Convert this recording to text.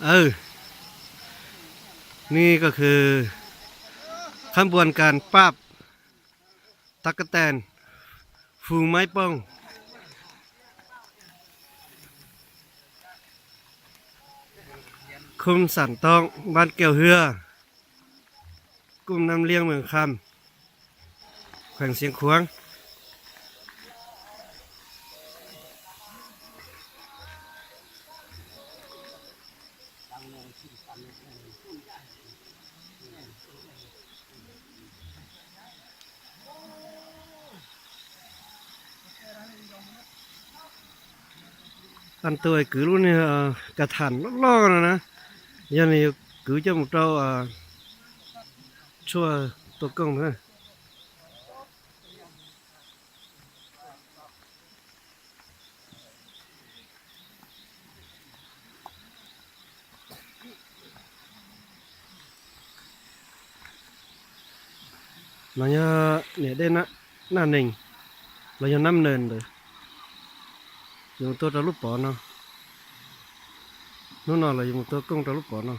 เออ นี่ก็คือขบวนการปราบตั๊กแตน ฟูงไม้ป้อง Khung sản Tong, bản Kèo Hưa, cụm Nam Liêng, huyện Kham, huyện Xiêng Khuông. An tus kwv lub niag kas thas loj loj no na, yog nws yuav kwv coj mus rau tshuaj tua kooj na. No yog niam dej Naj Nees los yog Nab Nees ntawd, yuav mus tua rau lub pov no. Hnub no los yuav mus tua kooj rau lub pov no.